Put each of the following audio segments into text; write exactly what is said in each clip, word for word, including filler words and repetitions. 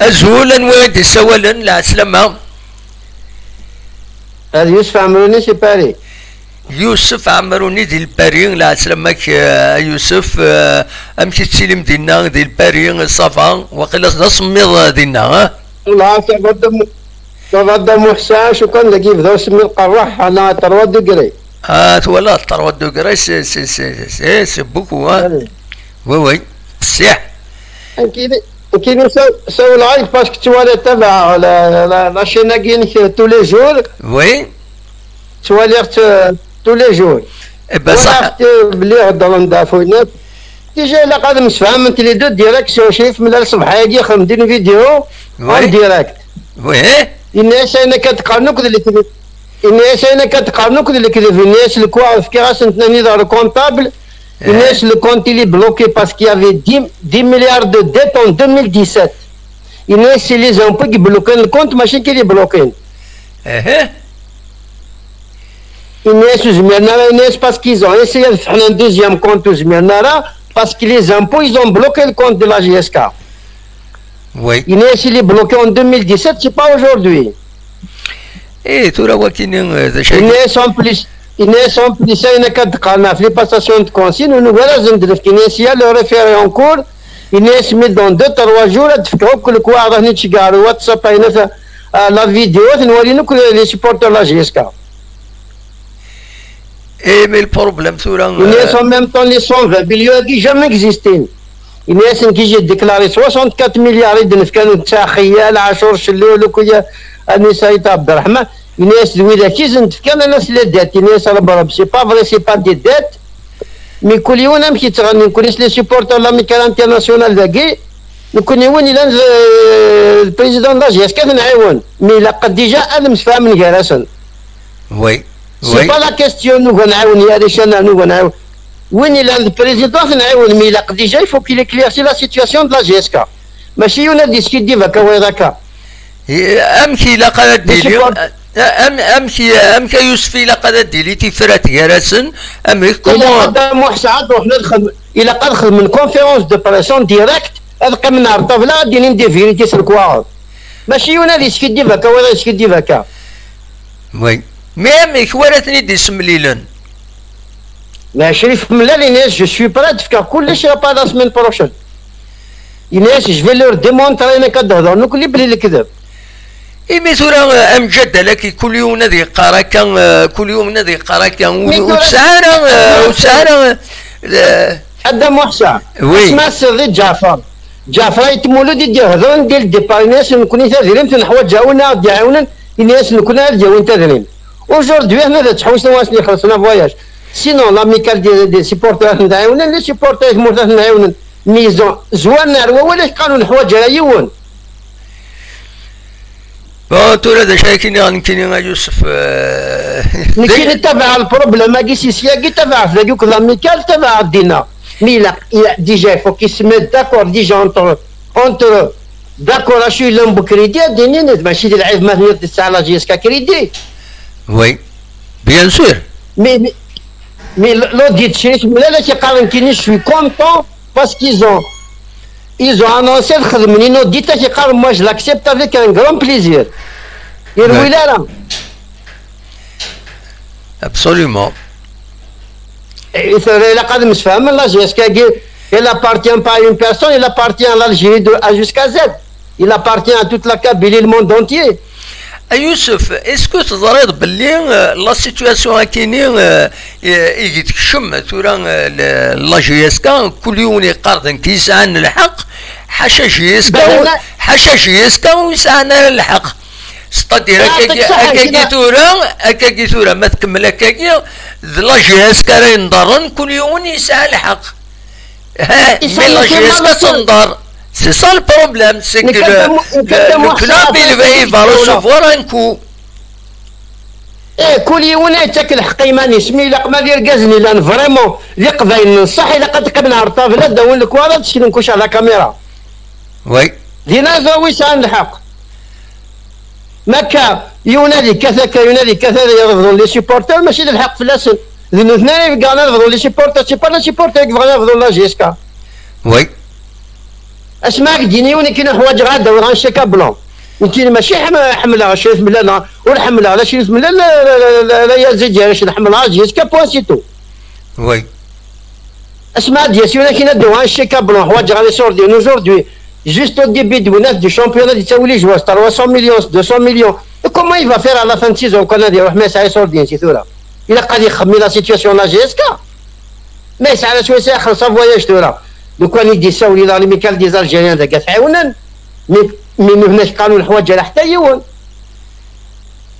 Azul, anwa i d-isawalen? Lɛeslama. Ad Yusef Ɛemruni si Paris. Yusef Ɛemruni di Lpari, lɛeslama-k, eh, a Yusef, eh, amek i tettilim dinna di Lpari, ça va? Waqila d asemmiḍ, eh, dinna, eh? Wellah, ça va, Dda Mu-, ça va, Dda Muḥsin, cukran, dagi yebda usemmiḍ qerreḥ, ana trois degrés. Ah, twalaḍ, trois degrés, c'est, c'est, c'est, c'est, c'est beaucoup, hein? Oui. Oui, oui. Qessiḥ. Nekkini, nekkini saw-, sawleɣ-ak parce que ttwaliɣ, tabaɛeɣ la, la, la, la chaîne-agi-inek tous les jours. Oui. Ttwaliɣ-tt, euh, tous les jours. Eh ben, ça. Walaɣ-t belli heddren d Ɛfuyat. Déjà, ilaq ad msefhament les deux directions. Crif Mellal ṣṣbeḥ-agi ixdem-d une vidéo en, oui, direct. Oui. Yenna-yas ayen akka d-qqaren akk d lekdeb. Yenna-yas ayen akka d-qqaren akk d lekdeb. Yenna-yas lekwaɣeḍ fkiɣ-asen-ten anida le comptable. Eh. Yenna-yas le compte il est bloqué parce qu'il y avait dix, dix milliards de dettes en deux mille dix-sept. Yenna-yas c'est les impôts qui bloquent le compte, mačči qui les bloquent. Eh. Yenna-yas ur zmiren ara, yenna-yas parce qu'ils ont essayé ad fetḥen un deuxième compte, ur zmiren ara, parce que les impôts, ils ont bloqué le compte de la J S K. Oui. Yenna-yas il est bloqué en deux mille dix-sept, c'est pas aujourd'hui. Eh, tura wakini, eh, d acu ay... Yenna-yas en plus, yenna-yas en plus, ayen akka d-qqaren ɣef les passations de consigne, ur nugi ara ad asen-d-nefk, yenna-yas il y a le référé en cours, yenna-yas mais dans deux, trois jours, ad d-fkeɣ akk lekwaɣeḍ, ad ten-id-ceggɛeɣ ɣer WhatsApp, ayen akka, ah, la vidéo, ad ten-walin akk les supporters de la J S K. Eh, mais le problème tura, yenna-yas, euh, en même temps, les cent vingt millions-agi jamais existin. Yenna-yas nekk j'ai déclaré soixante-quatre milliards i d-nefkan, netta Xiyal, Ɛacur Cellul, akk ya Anisa Ayt Ɛebderreḥman. Yenna-yas d widak i sen-d-fkan, ala s les dettes. Yenna-yas Rebbi, Rebbi, c'est pas vrai, c'est pas des dettes. Mais kul yiwen amek yettɣenni, nekkni s les supporters de l'Amicale Internationale dagi, nekkni win ilan d, d président de la J S K ad t-nɛiwen. Mais ilaq déjà ad msefhamen gar-asen. Oui. C'est, oui, pas la question, nugi ad nɛiwen Yarican, nugi ad nɛiwen. Win ilan d président ad t-nɛiwen, mais ilaq déjà, il faut qu'il éclaircit la situation de la J S K. Mačči yiwen ad yeskiddib akka wayeḍ akka. Eh, amek ilaq ara d-yili, am-, amek, amek a Yusef ilaq ara d-yili tifrat gar-asen, amek, comment? Ilaq ad Muḥ Saɛad ruḥen ad xedmen, ilaq ad xedmen conférence de presse en direct, ad qqimen ar ṭṭabla, ad d-inin des vérités s lekwaɣeḍ. Mačči yiwen ad yeskiddib akka, wayeḍ ad yeskiddib akka. Oui. Mais amek, wa ara ten-id-isemlilen? Mais Crif Mellal, yenna-yas, je suis prêt ad fkeɣ kullec, à part la semaine prochaine. Yenna-yas, je vais leur démontrer ayen akka d-hedren akk belli d lekdeb. Imi tura, eh, amjaddal-agi, kul yiwen ad yeqqar akka, eh, kul yiwen ad yeqqar akka, ur, ur tesɛi ara, eh, ur tesɛi ara, eh, a Dda Muḥ Saɛid. Oui. Asma ass-a di Ǧaɛfar. Ǧaɛfar Ayt Mulud i d-ihedren di le départ, yenna-yas, nekkni tadrimt neḥwaǧ win ad d-iɛiwnen, yenna-yas, nekkni ad d-yawin tadrimt. Aujourd'hui, aḥna ad tḥewwes ad sen-ixelṣen avoyage. Sinon, l'amicale des, des supporters ad ten-ɛiwnen, les supporters n tmurt ad ten-ɛiwnen. Mais ils ont, zwaren ar wawal, ad qqaren ur neḥwaǧ ara yiwen. Bon, tura d acu ara k-iniɣ nekkini a Yusef, eh, nekkini tabaɛeɣ le problème-agi, si syagi tabaɛeɣ dagi, akked l'amicale tabaɛeɣ dinna. Mais ilaq, il a, déjà, il faut qu'ils se mettent d'accord déjà entre, entre, d'accord, acu yellan bu crédit, ad d-inin, mačči d lɛib ma teniḍ tesɛa la J S K crédit. Oui, bien sûr. Mais, mais, mais l-, l'audit, Crif Mellal, ad k-yeqqar nekkini, je suis content parce qu'ils ont, ils ont annoncé ad xedmen une audit, ad k-yeqqar, moi, je l'accepte avec un grand plaisir. Irwel ara. Absolument. Et il faudrait, ilaq ad msefhamen, la J S K-agi, elle appartient pas à une personne, elle appartient à l'Algérie de A jusqu'à Z. Il appartient à toute la Kabylie, le monde entier. A Yusef, est-ce que teẓriḍ belli, euh, la situation akini, euh, euh, i tekcem tura, euh, le, la J S K, kul yiwen yeqqar d nekk yesɛan lḥeqq, ḥaca J S K, ḥaca J S K ur yesɛan ara lḥeqq. C'est-à-dire, akkagi, akkagi tura, akkagi tura, ma tkemmel akkagi, d la J S K ara yenḍerren, kul yiwen yesɛa lḥeqq. Ha, mais la J S K tenḍer. C'est ça le problème, c'est que le, le, le club, il va, il va recevoir un coup. Eh, kul yiwen ad yettak lḥeqq i yiman-is, mi ilaq ma d irgazen yellan vraiment d iqbaylen n ṣṣeḥ, ilaq ad qqimen ar ṭṭabla, ad d-awin lekwaɣeḍ, ad d-seknen kullec ar la caméra. Oui. Dinna ad awin sɛan lḥeqq. Ma akka, yiwen ad yekkat akka, yiwen ad yekkat, ad yebḍu les supporters, mačči d lḥeqq fell-asen. D nutni ara ibeggɛen ad bḍun les supporters, c'est pas les supporters i yebɣan ad bḍun la J S K. Oui. Asma ak-d-yini yiwen akken ḥwaǧeɣ ad d-awiɣ un chèque blanc. Nekkini mačči ḥem-, ḥemmleɣ Crif Mellal, neɣ ur ḥemmleɣ la Crif Mellal, la, la, la, la, la Yazid Yarac, ḥemmleɣ Jessica, point, c'est tout. Oui. Asma ad d-yas yiwen akken ad d-awiɣ un chèque blanc, ḥwaǧeɣ les sordines aujourd'hui. Juste au début de, du championnat, yettawi les joueurs trois cents millions, deux cents millions. Et comment il va faire à la fin de saison quand ad iruḥ ma yesɛa les sordines si tura? Ilaq ad ixemmem la situation n la J S K. Ma yesɛa la Suisse ixelleṣ voyage tura. Lukan i d-isawel i l'Amicale des Algériens dagi ad t-ɛiwnen. Mi, mi nutni qqaren ur ḥwaǧ ara ḥetta yiwen.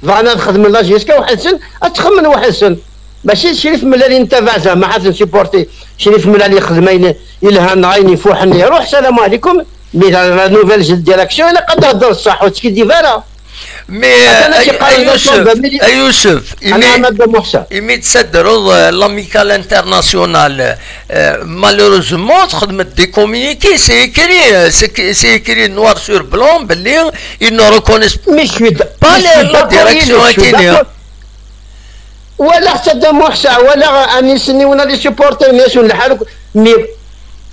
Bɣan ad xedmen la J S K weḥd-sen, ad tt-xemmen weḥd-sen. Mačči d Crif Mellal i ntabaɛ zeɛma ad t-nsupporti. Crif Mellal yexdem ayen yelhan neɣ ayen ifuḥen iruḥ, salam ɛlikum. Mi la, la nouvelle direction ilaq ad d-thedder ṣṣeḥ, ur teskiddib ara. Mais, euh, à Youssef, à Youssef, imi, imi d-tadreḍ, euh, l'Amicale Internationale, euh, malheureusement, txedmet des communiqués, c'est écrit, euh, c'est c'est écrit noir sur blanc, belli ils ne reconnaissent pas la direction akini. Walaɣ Saddam Muḥsa, walaɣ anis-nni wala les supporters, mi asen lḥal, mi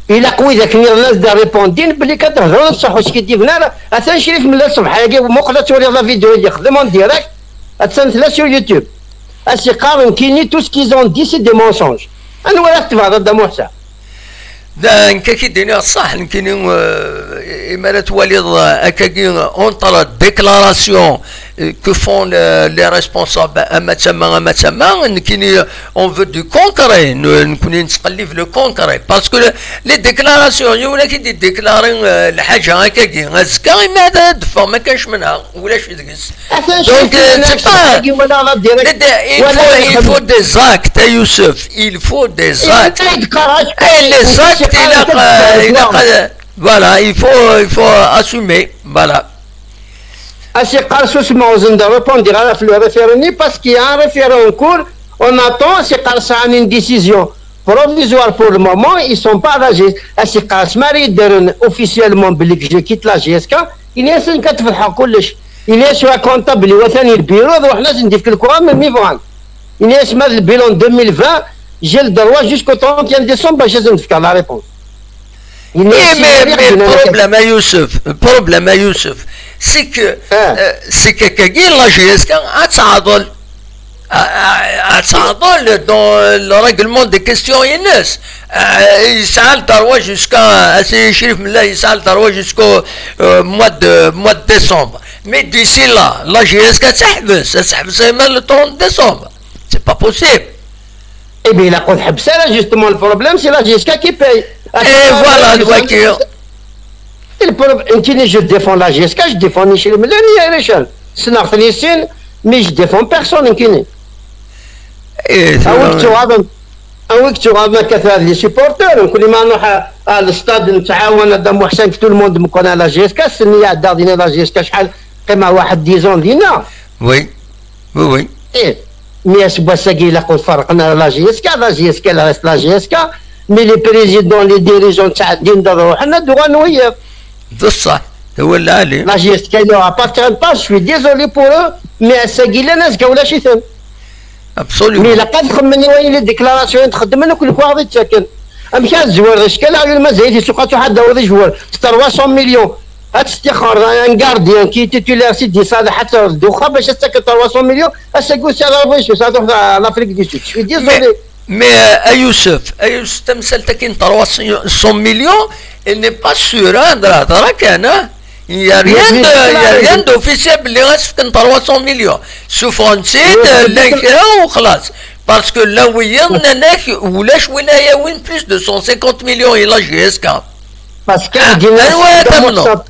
ilaq widak nniḍen ad d-répondin belli kan tehḍeṛ ṣṣeḥ, ur skiddiben ara. Atan Crif Mellal ṣṣbeḥ-agi, muqel ad twaliḍ la vidéo i d-yexdem en direct, attan tella sur YouTube. As-iqqar nekkini tout ce qu'ils ont dit c'est des mensonges. Anwa ara tettebɛeḍ a Dda Muḥsa? Da, nekk ad k-id-iniɣ ṣṣeḥ, nekkini, euh, imi ara twaliḍ, euh, akkagi, entre déclaration, euh, que font les, les responsables, ama d tama, ama d tama, nekkini, on veut du concret, ne-, nekkni nettqellib le concret, parce que le, les déclarations, yiwen ad k-id-idéclari, euh, lḥaǧa akkagi, azekka imi ad d-teffeɣ ma kan cemna, ulac deg-s. Donc, euh, c'est pas, il faut, il faut des actes, hein, Youssef, il faut des actes. Et les actes, il a, il a, voilà, il faut, il faut assumer, voilà. As-iqqar susmeɣ, ur sen-d-répondre ara ɣef le référé-nni, parce qu'il y a un référé en cours, on attend, as-iqqar sɛan une décision provisoire pour le moment, ils sont pas à la G S K. As-iqqar asmi ara yi-d-rren officiellement belli que je quitte la G S K, ini-asen kan ad fetḥeɣ kullec. Ini-as tura comptable-iw atan i lbiru, ad ruḥen ad sen-d-ifk lekwaɣeḍ melmi bɣan. Ini-as ma d le bilan deux mille vingt, j'ai le droit jusqu'au trente et un décembre bac ad sen-d-fkeɣ la réponse. Eh, mais, mais le problème, à Youssef, le problème, à Youssef, c'est que, euh, c'est que, que la G S K a tardé, a, a, a tardé dans le règlement des questions I N S. Euh, il s'est tardé jusqu'à, c'est Chérif Mla, il s'est tardé jusqu'au, euh, mois de, mois de décembre. Mais d'ici là, la G S K تحبس، تحبس même le trente décembre. C'est pas possible. Eh bien, ilaq ur tḥebbes ara, justement, le problème, c'est la G S K qui paye. Et voilà, le waki. Le problème, nekkini, je défends la G S K, je défends Michel Melania, Richard. Ssneɣ-ten i sin, mais je défends personne, nekkini. Awi-k tuɣaḍen, awi-k tuɣaḍen akka tura d les supporters, nekkni ma nruḥ à, à le stade nettɛawan, a Dda Muḥsen, tout le monde me connaît à la G S K, ssnen-iyi ɛeddaɣ dinna la G S K, acḥal, qqimeɣ waḥed dix ans dinna. Oui. Oui, oui. Eh, mais aseggas-agi ilaq ur ferqen ara la G S K, la G S K, elle reste la G S K, mais les présidents, les dirigeants ttɛeddin-d ad ruḥen ad uɣalen wiyaḍ. D ṣṣeḥ, d awal lɛali. La G S K ne leur appartient pas, je suis désolé pour eux, mais ass-agi llan, azekka ulac-iten. Absolument. Mais ilaq ad xemmen i wayen les déclarations i d-xeddmen akk lekwaɣeḍ i ttaken. Amek ad tezwar d acekal aɣyul mazal-it isuq ad tuḥ ad d-tawiḍ ijwar s trois cents millions. Ad testixxer un gardien qui est titulaire, Sidi Saleh, ad terreḍ ddexxan bac ad takeḍ trois cents millions, ass-agi ur tesɛiḍ ara bɣic, ad truḥeḍ à l'Afrique du Sud. Je suis désolé. Mais, mais, euh, a Youssef, a Youssef, tamsalt-agi n trois cents millions, elle n'est pas sûre, hein, d lhedra kan, hein. Il y a rien de, il y a rien d'officiel belli ad s-fken trois cents millions. Suffɣen-tt-id, llan kra u xlas. Parce que llan wiyiḍ nnan-ak ulac win ara yawin plus de cent cinquante millions i la G S K. Parce que anwa ara tamneḍ?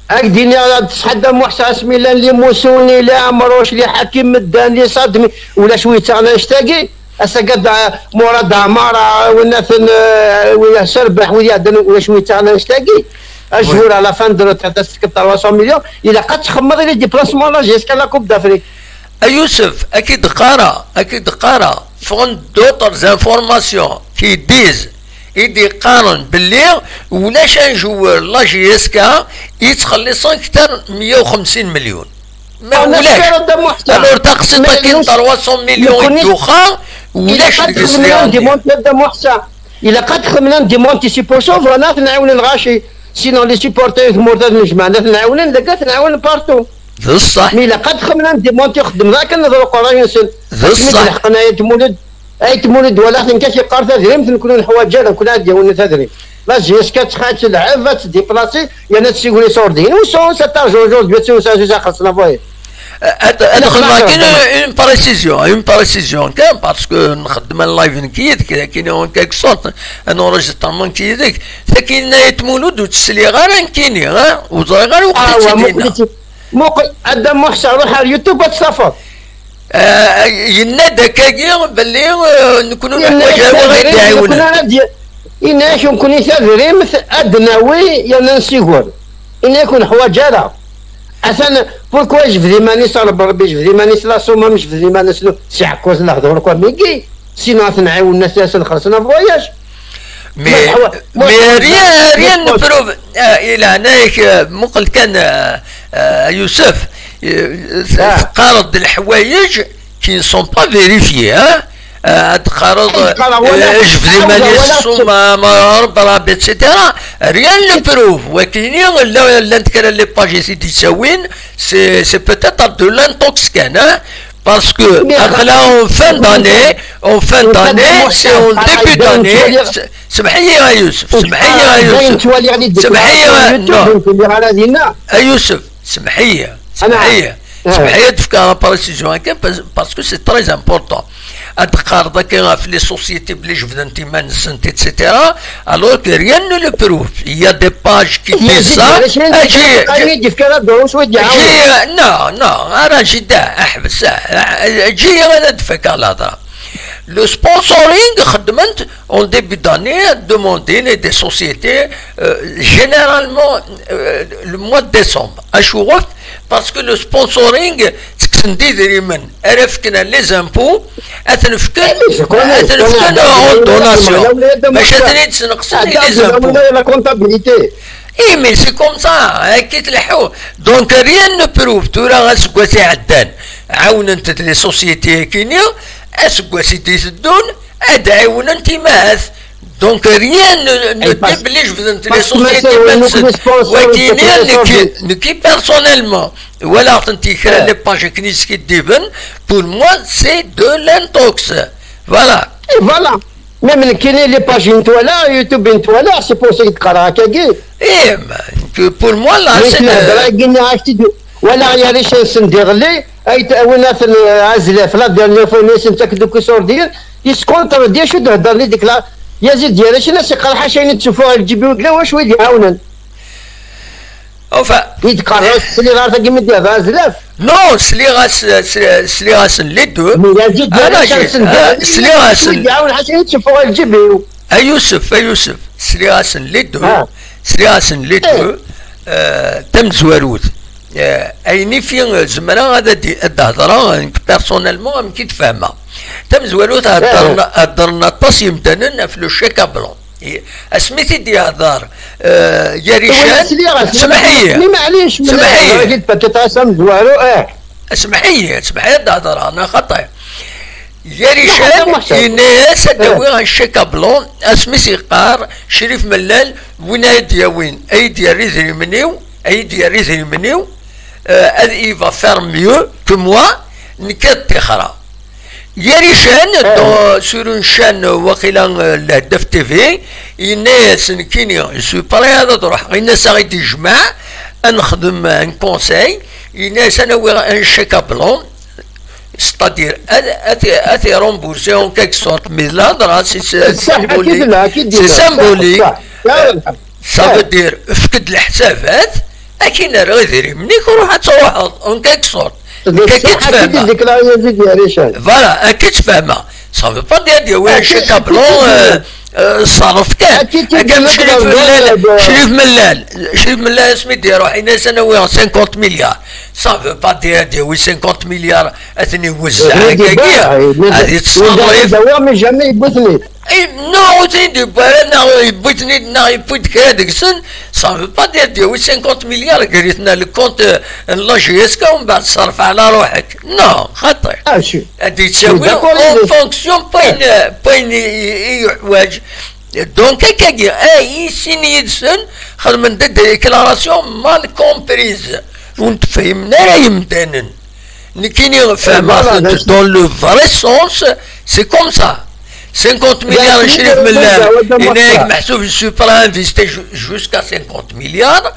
Ak d-iniɣ ad tesḥaddam Muḥsa asmi llan les Moussouni, les Amrouche, les Hakim Meddan, les Sadmi, ulac wi yettaɣen annect-agi. Ass-agi d Murad Ɛmar, winaten, eh, wi Serbeḥ, wid iɛeddan, ulac wi yettaɣen annect-agi. Ajwur à la fin de retraite, ad s-tefkeḍ trois cents millions, ilaq ad txemmeḍ i les déplacements là jusqu'à la Coupe d'Afrique. A Youssef, ad k-id-qqareɣ, ad k-id-qqareɣ, ffɣen-d d'autres informations qui disent, i d-iqqaren belli ulac un joueur la G S K yettxelliṣen kter n meyya u xemsin million. Ma ulac. Alors taqsiṭ-agi n trois cents millions i d-yuxa, ulac deg-s les. Ilaq ad xemmen un démonti, c'est pour ça bɣan ad ten-ɛiwnen lɣaci. Sinon, les supporters n tmurt ad nejmaɛen, ad ten-ɛiwnen, dagi ad ten-ɛiwnen partout. D ṣṣeḥ. Mi ilaq ad xemmen, ad démonter, xedmen akken ad ruqen ṛṛay-nsen. D ṣṣeḥ. Lḥeqq n Ayt Mulud, Ayt Mulud walaɣ-t nekk ak-iqqar tadrimt, nekkni ur neḥwaǧ ara, nekkni ad d-yawin tadrimt. La J S K txač lɛeb, ad tdiplasi, yerna ad tsigri s ordin. Où sont cet argent aujourd'hui, ad tewsa juste xerṣen avoyer. Ad, ad xedmeɣ kan une, une précision, une précision kan, parce que nxeddem un live nekk yid-k, lakin en quelque sorte, un enregistrement nekk yid-k. Takin Ayt Mulud ur tt-sliɣ ara nekkini, ha? Ur ẓriɣ ara ur Ah, wa, tt-id-yenna. Muqel-itt. Muqel, Adam Muḥsa, ruḥ ar YouTube ad tt-tafeḍ. Ah, yenna-d akkagi belli, eh, nekkni ur neḥwaǧ ara win i d-iɛiwnen. Yenna-ak nekkni tadrimt ad d-nawi yerna nsigur. Yenna-ak ur neḥwaǧ ara. Atan, pourquoi yejbed iman-is a Rebbi, Rebbi yejbed iman-is, la Somme yejbed iman-is, no, s iɛekkuzen lehdur akk am wigi, sinon ad ten-ɛiwnen, ad sen-xellṣen avoyage. Mais, mais rien, rien ne prouve. Ah, i leɛnaya-k, ah, muqel kan, ah, ah, Yusef, eh, teqqareḍ-d leḥwayeǧ qui ne sont pas vérifiés, hein? Ah, ad teqqareḍ, eh, jbed iman-is, ṣṣum, ma, ma, Rebbi, Rebbi, et cetera. Rien ne prouve. Wakken llant kra les pages i t-id-yettawin, c'est, c'est peut-être de l'intox kan, hein? Parce que aql-aɣ en fin d'année, en fin d'année, c'est en début d'année. Semḥ-iyi a Yusef, semḥ-iyi a Yusef. Semḥ-iyi a, non. A Yusef, semḥ-iyi, semḥ-iyi. Semḥ-iyi ad d-fkeɣ la précision akka, parce, parce que c'est très important. Ad teqqareḍ akka ɣef les sociétés belli jebdent iman-nsent, et cetera, alors que rien ne le prouve. Il y a des pages qui disent ça. Aǧi, aǧi, non, non, ara jida, ḥbes, aǧi ad d-fkeɣ lehḍra. Le sponsoring, xedment en début d'année, demandent des sociétés, euh, généralement, euh, le mois de décembre. Acuɣef? Parce que le sponsoring, ttekksen-d idrimen ara fken les impôts, ad ten-fken, ad ten-fken en donation, bac ad ten-id-sneqsen i les impôts. La comptabilité. Eh, mais c'est comme ça, akka i tleḥḥu. Donc, rien ne prouve, tura aseggas iɛeddan, ɛawnent-d les sociétés-agi-nni, aseggas i d-iteddun, ad ɛiwnent imahat. Donc, rien ne, ne dit belli jebdent les sociétés iman-nsent. Wagi-nni, nekki, nekki personnellement, walaɣ-tent i kra les pages akken yeskiddiben, pour moi, c'est de l'intox. Voilà. Et voilà. Même nekkini les pages i netwala, YouTube i netwala, c'est pour ça i d-qqareɣ akkagi. Eh, ma, que pour moi, là, c'est de... Walaɣ yar ican-nsen diɣli, ay t-, win aten, eh, azlaf, la dernière fois mi asen-ttak deg isurdiyen, yeskonter-d acu d-heddren i dik la, Yazid Yarac, as-iqqar ḥaca ayen i d-suffuɣ lǧib-iw, yella wacu i d-iɛawnen. Enfin. I d-qqareɣ, sliɣ ar tagi mi d-ihder azlaf. Non, sliɣ-as, sli-, sliɣ-asen les deux. Mais Yazid Yarac, asen diɣli, sliɣ-asen. Wacu i d-iɛawen ḥaca ayen i d-suffuɣ lǧib-iw. A Yusef, a Yusef, sliɣ-asen les deux. Ah. Sliɣ-asen les deux. Eh, tamezwarut, eh, ayen ifi zemreɣ ad, ad d-, ad d-hedreɣ nekk personnellement amek i d-fehmeɣ. Tamezwarut, heddren, heddren aṭas yemdanen ɣef le chèque à blanc. I-, asmi t-id-yehder, eh, Yarican, semḥ-iyi, semḥ-iyi. Semḥ-iyi, semḥ-iyi ad d-hedreɣ, neɣ xaṭi. Yarican yenna-yas ad d-awiɣ un chèque à blanc, asmi s-yeqqar Crif Mellal, win ay d-yawin, ay d-yerr idrimen-iw, ay d-yerr idrimen-iw, euh, ad, il va faire mieux que moi, nekk ad ṭṭixreɣ. Yarican, sur une chaîne, euh, waqila, euh, Lhedef T V, yenna-yas nekkini, je suis prêt ad d-ruḥeɣ, yenna-yas ad ɣ-id-ijmeɛ, ad nexdem un conseil, yenna-yas ad n-awiɣ un chèque à blanc, c'est-à-dire, ad, ad, ad t-rembourser en quelque sorte, mais là, c'est, c'est symbolique. C'est symbolique. Ça veut dire, efk-d leḥsabat, akin rreɣ idrimen-ik, ruḥ ad truḥeḍ, en quelque sorte. Nekk akka i tt-fehmeɣ. Voilà, akka i tt-fehmeɣ. Ça veut pas dire ad d-yawi un chèque à blanc, euh, euh, ṣṣerf kan. Akka Crif Mellal, Crif Mellal, Crif Mellal asmi d-iruḥ, yenna-yas ad n-awiɣ cinquante milliards. Ça veut pas dire ad d-yawi cinquante milliards, ad ten-iwezzeɛ akkagi, ad yettṣerrif. Mais jamais yewwi-ten-id. Eh, non, ur ten-id-yewwi ara, neɣ yewwi-ten-id, neɣ yewwi-d kra deg-sen, ça veut pas dire ad d-yawi cinquante milliards, gar-iten le compte, euh, n la J S K, umbeɛd ṣerref ɛla ruḥek. Non, xaṭi. Ad d-yettawi en fonction n wayen, euh, n wayen i, i, i yeḥwaǧ. Donc, akkagi, ay, i sin yid-sen xedmen-d déclaration mal comprise. Ur n-tefhimen ara yemdanen. Nekkini fehmeɣ-tent dans le vrai sens, c'est comme ça. cinquante milliards n Crif Mella, yenna-yak meḥsub supra-investi jusqu'à cinquante milliards,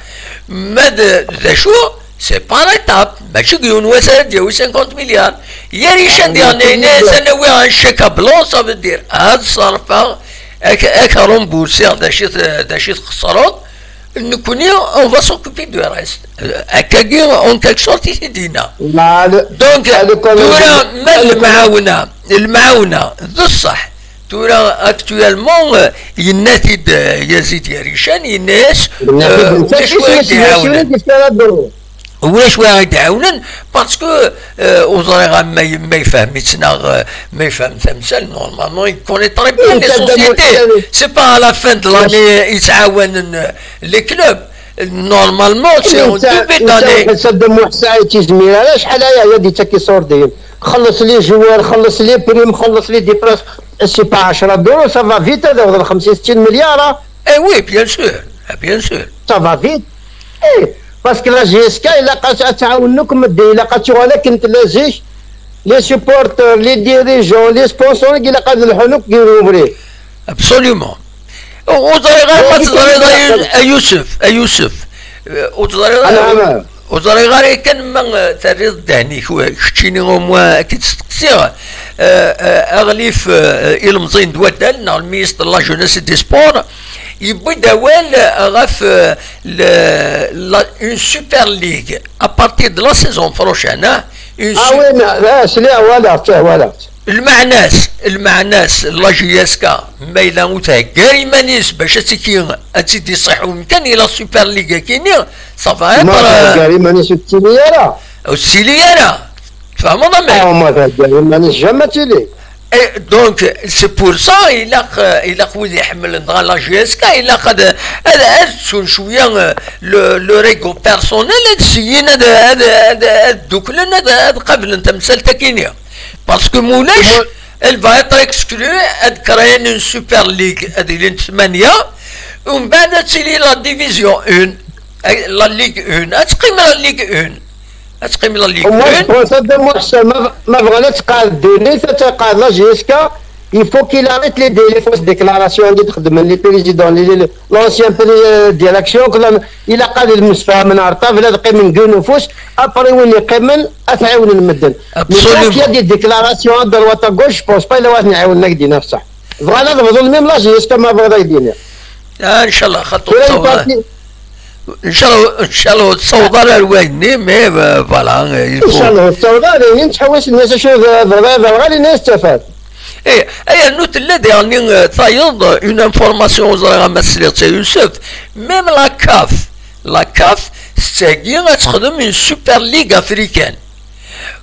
ma d acu, c'est par étape. Mačči deg yiwen wass ara d-yawi cinquante milliards. Yarican diɣen yenna-yas ad n-awiɣ un chèque à blanc, ça veut dire ad ṣerfeɣ ad k-remboursiɣ d acu i txesreḍ. Nekkni, on va s'occuper du reste. Akkagi, en quelque sorte, i t-id-yenna. Donc, tura ma d lemɛawna, lemɛawna d ṣṣeḥ. Tura, actuellement, yenna-t-id Yazid Yarican, yenna-yas ulac wa i d-iɛawnen. Ulac wa i d-iɛawnen, parce que ur ẓriɣ ma yefhem-itt neɣ ma yefhem tamsal. Normalement, il connaît très bien les sociétés. C'est pas à la fin de l'année i ttɛawanen les clubs. Normalement, c'est en début d'année. Saddam Muḥ Saɛid tizmir ara acḥal aya ad d-ittak iṣurdiyen. Xelleṣ les joueurs, xelleṣ les primes, xelleṣ les dépenses. C'est pas عشرة دورو, ça va vite, ad awḍen خمسين ستين مليار. Eh oui, bien sûr, bien sûr. Ça va vite. Eh, parce que la J S K, ilaq ad tɛawen akk medden, ilaq ad tuɣal akken tella zik. Les supporters, les dirigeants, les sponsors, ilaq ad lḥun akk deg ubrid. Absolument. Ur ẓriɣ ara ma teẓriḍ a Yusef, a Yusef. Ur ẓriɣ ara. Ur ẓriɣ ara kan ma terriḍ ddehn-ik keččini, au moins ad k-id-steqsiɣ. Aɣlif ilemẓiyen d waddal neɣ le ministre de la jeunesse et des sports yewwi-d awal ɣef une super ligue à partir de la saison prochaine. Ah oui, sliɣ, walaɣ-tt, walaɣ-tt. Lmeɛna-s, lmeɛna-s, la J S K, ma yella ur thegga ara iman-is bac ad tiki, ad tt-id-iṣiḥ umkan i la Super League akini, ça va être. Ma thegga ara iman-is ur tettili ara. Ur tettili ara. Tfehmeḍ amek? Ah, ma thegga ara iman-is, jamais tili. Et donc, c'est pour ça, ilaq, ilaq wid iḥemmlen dɣa la J S K, ilaq ad, ad, ad ttun cwiya le, leur ego personnel, ad syin ad, ad, ad, ad dduklen, ad, ad qablen tamsalt akini. Parce que ma ulac, elle va être exclue, ad créer une Super League, ad ilin tmanya, umbeɛd ad tili la division un, la Ligue un, ad teqqim la Ligue un. Ad teqqim la Ligue un. Moi, je pense, Saddam Muḥ Saɛid, ma, ma bɣan ad tqeɛɛed ddunit, ad tqeɛɛed la J S K, il faut qu'il arrête les, les fausses déclarations i d-xeddmen les présidents, les, les, l'ancien pré-, euh, direction, que la, ilaq ad msefhamen ar ṭṭabla, ad qqimen deg yiwen ufus, après win yeqqimen, ad t-ɛiwnen medden. Absolument. Mais quand il y a des déclarations à droite à gauche, je pense pas ila wa ad ten-iɛiwnen, ad k-d-iniɣ ṣṣeḥ. Bɣan ad bḍun même la J S K, ma bɣiḍ ad k-d-iniɣ. Ah, inchallah, xaṭer. Tura une partie, Inchallah, inchallah, ur tessaweḍ ara ar wayen-nni, mais, euh, voilà, euh, il faut. Inchallah, ur tessaweḍ ara, ayen nettḥewwis nnies acu d, d, d, d, d, d, Eh, ay, rnu tella diɣen, euh, tayeḍ, euh, une information, ur ẓriɣ ma tesliḍ-tt a Yusef. Même la CAF, la CAF, tettagi ad texdem une Super League africaine.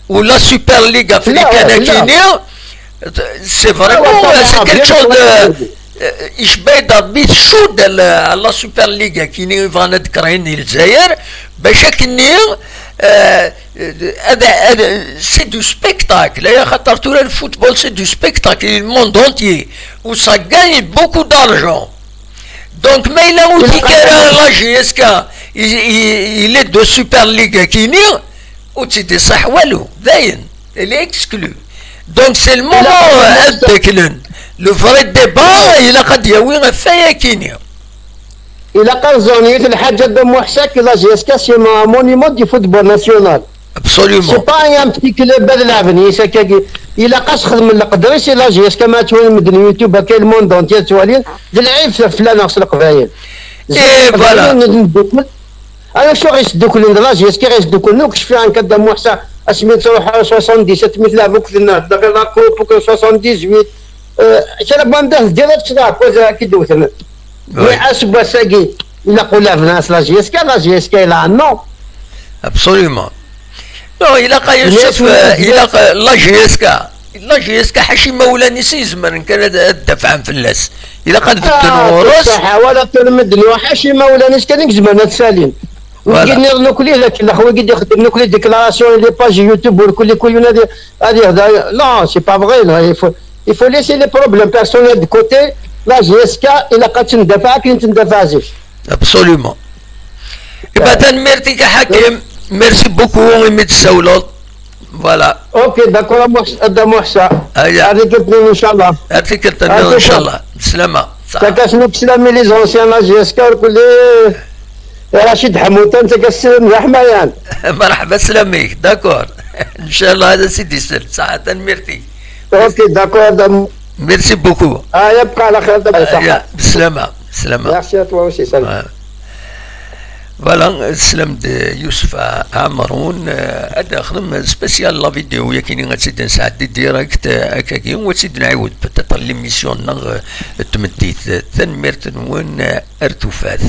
Ou la Super League africaine akini, c'est vraiment, c'est quelque chose de, euh, icebba-d Rebbi tcudd à la, à la Super League akini, bɣan ad d-kren i Lezzayer, bac akkenni, euh, euh, c'est du spectacle, hein, xaṭer tura le football, c'est du spectacle, le monde entier, où ça gagne beaucoup d'argent. Donc, ma yella ur tili ara la J S K, il, il, il est de Super League akini, ur tt-id-iṣaḥ walu, dayen, elle est exclue. Donc, c'est le moment, euh, ad ddaklen. Le vrai débat, ilaq ad d-yawi ɣef waya akini. Ilaq ad ẓren yiwet lḥaǧa, Dda Muḥ Saɛid, la J S K, c'est un monument du football national. Absolument. C'est pas un petit club ad lɛeben yis akkagi. Ilaq ad s-xedmen leqder-is i la J S K, ma ttwalin medden YouTube akka, le monde entier ttwalin, d lɛib f-, fell-aneɣ s Leqbayel. Et voilà. Neddukkel. Acu ɣ-isduklen d la J S K, ɣ-isduklen akk, cfiɣ akka Dda Muḥ Saɛid, asmi truḥ soixante-dix-sept, mi tleɛb akked-neɣ, la coupe, soixante-dix-huit. Euh, kra n wanda teddiḍ ad tecḍeḥ, akka i d-wten. Mais aseggas-agi, ilaq ulaben-as la J S K, la J S K, il a un nom. Absolument. Non, ilaq a Yusef, euh, ilaq, euh, la J S K. La J S K, ḥaca imawlan-is i izemren kan ad, ad dafɛen fell-as. Ilaq ad bedden ɣur-s. Ḥaca imawlan-is kan i izemren ad salin. Voilà. Wigi nniḍen akk, d akken, wigi d-ixeddmen akk les déclarations, les pages YouTube, ur kulli kul yiwen ad, ad yehder. Non, c'est pas vrai, non, il faut, il faut laisser les problèmes personnels de côté. La J S K, ilaq ad tendafeɛ akken i tendafeɛ zik. Absolument. Iba, tanemmirt-ik a Ḥakim. Merci beaucoup imi d-tessawleḍ. Voilà. Ok, d'accord, a Muḥ-, a Dda Muḥsa. Aya. Ar tikkelt-nniḍen, inchallah. Ar tikkelt-nniḍen, inchallah. Bislama. Ṣaḥa. Takasnuk slam i les anciens, la J S K, ur kulli, Racid Ḥmutan, takasnuk d aḥmayan. Merḥba, slam-ik, d'accord. Inchallah, ad as-id-isel. Ṣaḥa, tanemmirt-ik. Ok, d'accord, a Dda Muḥ-. Merci beaucoup. Ah, yabqa ala xir, tabqa. Ah, ya, bislama, bislama. Merci à toi aussi, salut. Ouais. Voilà, slam-d Yusef Ɛemrun, euh, ad nexdem spécial la vidéo yakini ad tt-id-nesɛeddi direct, euh, akkagi, u ad tt-id-nɛiwed peut-être l'émission-nneɣ, euh, n tmeddit. Tanemmirt-nwen, euh, ar tufat.